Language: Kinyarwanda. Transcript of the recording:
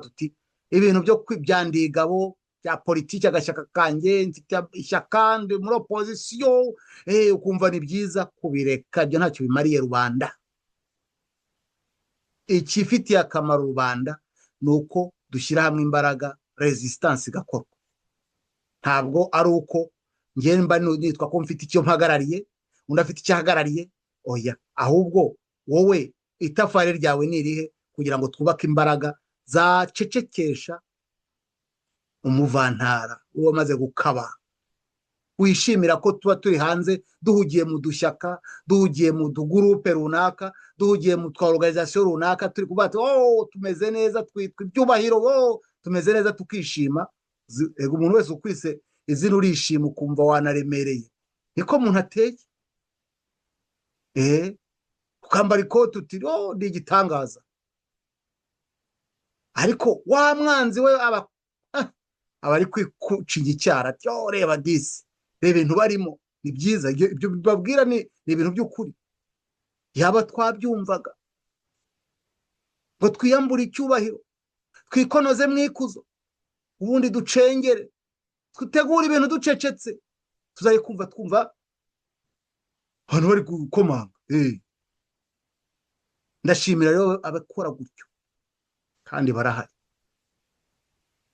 tuti ibintu byo byandigabo bya politiki, agashyaka kanjye, mfite ishyaka, ndi muri opozisiyo, ukumva ni byiza kubireka. Ibyo ntacyo bimariye rubanda. Ikifitiye akamaro rubanda ni uko dushyira hamwe imbaraga, resistance igakorwa. Ntabwo ari uko njye mba nitwa ko mfite icyo mpagarariye, undi afite icyo ahagarariye. Oya, ahubwo wowe itafari ryawe ni irihe kugira ngo twubake imbaraga zacecekesha umuvantara uba amaze gukaba, wishimira ko tuba turi hanze duhugiye mu dushyaka, duhugiye mu tugurupe runaka, duhugiye mu twa organization runaka, turi kuvuga ati: "Oh, tumeze neza, twitwa ibyubahiro, oh, tumeze neza," tukishima. Ego, umuntu wese ukwise izina urishima, ukumva wanaremereye. Niko umuntu ateye. Ukambara ikoti uti: "Oh, ni igitangaza." Ariko wa mwanzi we aba ari kwikucinya icyara ati: "Oh, reba disi, reba ibintu barimo, ni byiza." Ibyo babwira ni ibintu by'ukuri. Yaba twabyumvaga ngo twiyambure icyubahiro, twikonoze mu ikuzo, ubundi ducengere, dutegure ibintu ducecetse, tuzajya kumva twumva abantu bari gukomanga. Ndashimira rero abakora gutyo, kandi barahari.